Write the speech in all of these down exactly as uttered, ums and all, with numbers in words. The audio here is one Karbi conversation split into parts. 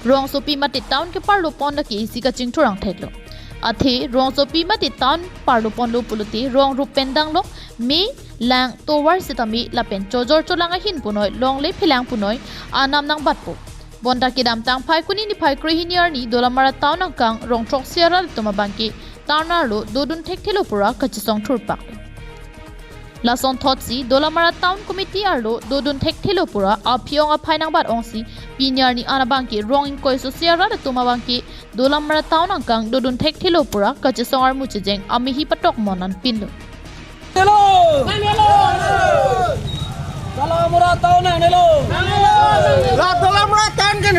Rongsopi mate town keparlo pon lake isi kachingthur angthek lo. Athe rongsopi mate town parlo ponlo pulote rong rup pen danglok me, lang, tovar sitame lapen chojor cholang ahin punoi longle phelang punoi anam nangbatpo. Bonta kedamtang Phaikuni niphai krehini arni Dolamara town angkang rong throksi arat atum abangke town arlo dodun thekthelo pura kachesong thurpak. Lason thotsi Dolamara Town Committee arlo dodun thekthelo pura aphi-ong aphai nangbat ongsi pini arni an abangke rong ingkoi sosi arat atum abangke Dolamara Town angkang dodun thekthelo pura kachesong armu chejeng amehi patok mon an pinlo. Hello! Dolamara Town ang nelo! La Dolamara Town kan.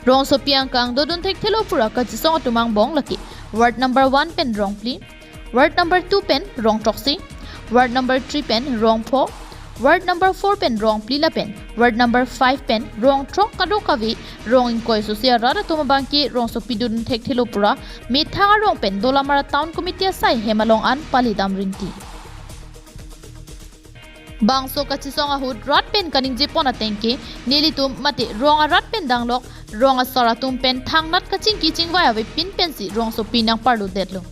Rongsopi angkang dodun thekthelo pura kachesong atum angbong lake ward number one pen rong phli, ward number two pen rong throksi, ward number three pen rong pho, ward number four pen rong phli lapen ward number five pen rong throk kadokave rong ingkoi sosi arat atum abangke rongsopi dodun thekthelo pura methang arong pen Dolamara Town Committee asai hem along an palidam rinti. Bangso kachesong ahut rat pen kaningje pon atengke nelitum mate rong arat pen danglok rong asar atum pen thangnat kachingki chingvai avepin pensi rongsopi nangparlo detlo.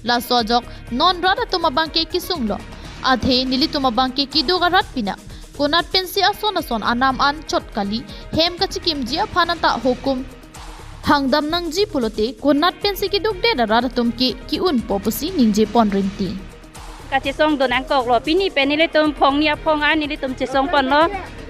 Laso ajok non rat atum abangke kesunglo. Athe nelitum abangke keduk arat pinak konat pensi ason ason anam an chot kali, hem kachekimji aphan anta hukum hangdam nangji pulote konat pensi keduk det arat atum ke ki-unpo pusi ningje pon rinti. Kachesong do nangkoklo, pini pen nelitum phongni aphong an nelitum chesong ponlo.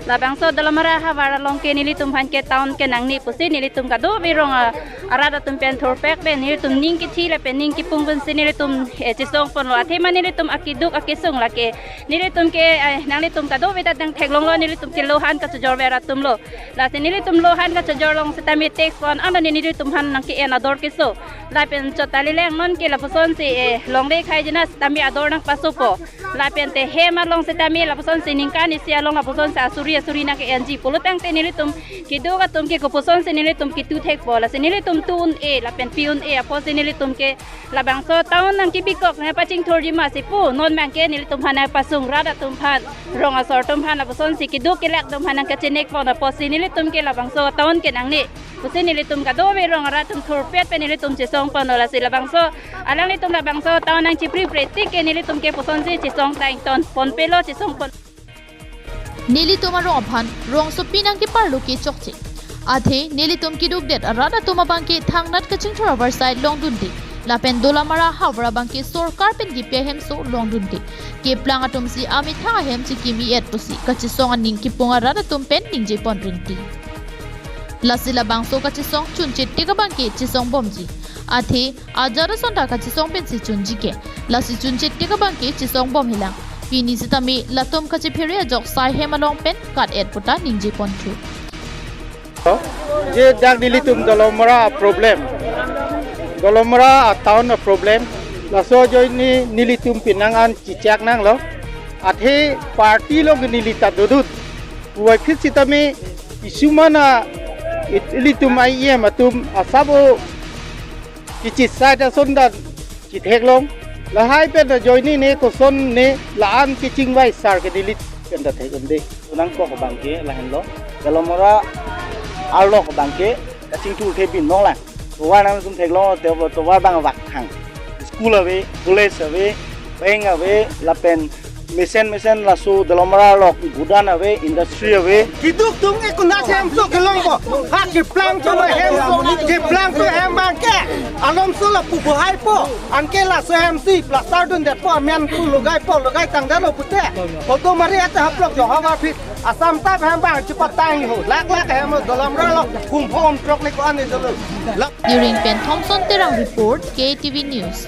Labangso Dolamara havar along ke nelitum aphan ke town ke nangne pusi nelitum kadokave rong a-, arat atum pen thurpek pen nelitum ning kithi lapen ning kipung pensi nelitum, eh, chesong ponlo. Athema nelitum akeduk akesung lake nelitum ke, eh, nanglitum kadokave ta nangtheklonglo, nelitum ke lohan kachojor ver atumlo. Lasi nelitum lohan kachojor along sitame tax pon ano nelitum aphan nangke-en ador keso. Lapen chot kali lang non ke lapusonsi, eh, longle khai jena sitame ador nangpasopo. Lapen te hem along sitame lapusonsi ningkan isi along lapusonsi asuri asuri nangke-enji pulotangte nelitum keduk atum ke kopusonsi nelitum kitu thekpo. Lasi nelitum tu un-e lapen pi un-e apotsi nelitum ke labangso town nangkebikok nangpachingthurji masi pu non abangke nelitum aphan nangpasung rat atum aphan, rong asor atum aphan lapusonsi keduk kelak atum aphan nangkachenek pon apotsi nelitum ke labangso town ke nangne pusi nelitum kadokave rong arat atum thurpet pen nelitum chesong ponlo. Lasi labangso alanglitum labangso town nangchipripre tik ke nelitum ke pusonsi chesong ta ington ponpelo, chesong pon. Nelitum arong aphan rongsopi nangkeparlo ke chokche. Athe nelitum keduk det arat atum abangke thangnat kachingthur avarsai longdunde. Lapen Dolamara havar abangke sorkar pen kipi ahemso longdunde. Keplang atumsi amethang ahem chekimi-et pusi kachesong aning kipung arat atum pen ningje pon rinti. Lasi labangso kachesong chunche tik abangke chesong bomji. Athe ajat ason ta kachesong pensi chunji ke. Lasi chunche tik abangke chesong bom helang. Pini sitame latum kachephere ajok sai hem along pen kat-et puta ningje ponthu. Je dak nelitum Dolamara problem. Dolamara a town a problem. Laso ajoine nelitum penang an chechak nanglo. Athe party along neli ta dodun. Puvoiphit sitame issue mana it-, ilitum I E M atum asabo kichi side ason dan chitheklong. Lahai pen ajoine ne koson ne la-an kechingvai sar ke neli pen ta thek-un-e. Nangkok abangke lahenlo. Dolamara arlo abangke kachingthurthe binong lang. Tovar nangtum theklong te tovar abang vak thang. School ave, college ave, bank ave, lapen mesen mesen laso Dolamara along gudan ave, industry ave. Keduk atum ke konat hemso kelongpo. Ha keplang atum ahem, keplang atum ahem abangke. Alomso lapu bohaipo. Anke laso hemsi plaster dundetpo, amen pu logaipo, logai tangdetlo pute. Photo mari ate haplok jo havar phit. Assam type ahem abang chepatang ho. Lak lak ahem Dolamara along. Kum hom trok ni ko ani dolo. Lak During pen Thompson Terang report, K T V News.